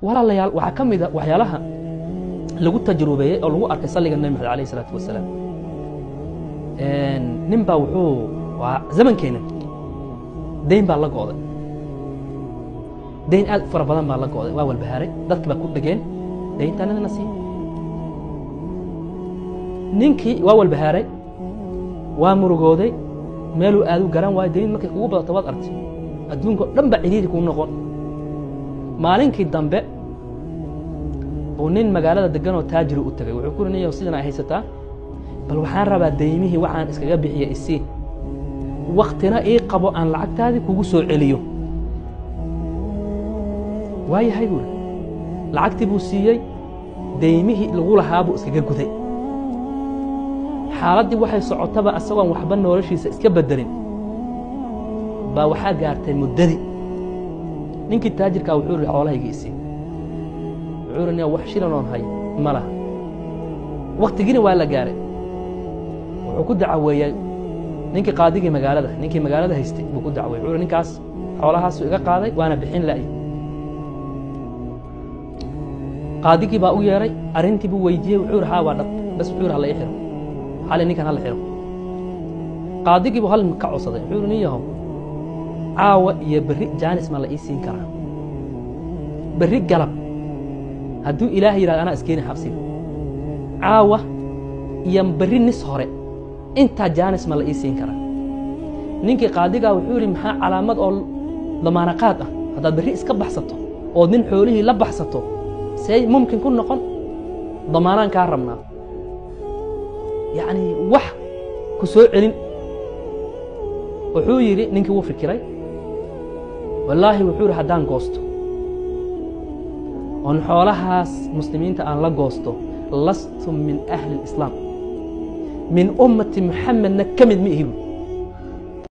Walaalayaal, waxaa ka mid a waxyaalaha lagu tajrubeeyey oo lagu arkay salliga Nebi Maxamed alayh isalaatu wasalaam. Nin baa wuxuu waa zamankeena dayn baa la go'day, dayn aad u fara badan baa la go'day, waa walbahaaray, dadki baa ku dhegeen dayntaanadana sii. Ninkii waa walbahaaray, waa murugooday, meeluu aadu garan waayo. Dayn markay kugu badato waad artay, adduunka o dhan ba ciriiri kuu noqon. Maalinkii dambe buu nin magaalada degan oo taajiri u tagay, wuxuu ku uri, niyow, sidan ay haysataa, bal waxaan rabaa daymihii waxaan iskaga bixiya isii, waktina ii qabo aan lacagtaadii kugu soo celiyo. Waayahay buuri. Lacagtii buu siiyey, daymihii lagu lahaa buu iskaga guday. Xaaladdii waxay socotaba asagoon waxba noloshiisa iska bedelin baa waxaa gaartay muddadii. Ninkii taajirkaa wuxuu ihi, xoolahayga isii. Wuxuu ihi, niyow, wax shilan oon hayo ma laha, waktigiina waa la gaaray. Wuxuu ku dacaweeyey ninkii qaadigii magaalada, ninkii magaalada haystay buu ku dacweeyey. Wuxuu ihi, ninkaas xoolahaasuu iga qaaday, waana bixin la'y. Qaadigii baa u yeeray, arrintii buu weydiiyey. Wuxuu ihi, haa, waa dhab bas. Wuxuu ihi, hala ii xiro xali, ninkan hala xiro. Qaadigii buu hal ka codsaday. Wuxuu ihi, nin yahow, caawa iyo berri jaanis ma la ii siin karaa? Berri galab hadduu Ilaah yidhahdo anaa iskeeni xabsiga. Caawa iyo berri nis hore intaa jaanis ma la ii siin karaa? Ninkii qaadigaa wuxuu yidhi, maxaa calaamad oo damaanaqaad ah haddaad berri iska baxsato ood nin xoolihii la baxsato, see mumkin ku noqon? Damaanaan kaa rabnaa, yacni wax ku soo celin. Wuxuu yidhi, ninkii wuu fikiray, wallaahi, wuxuu yidhi, haddaan goosto oon xoolahaas muslimiinta aan la goosto, lastu min ahli اlislaam, min ummati Muxamedna ka mid ma ihi bu.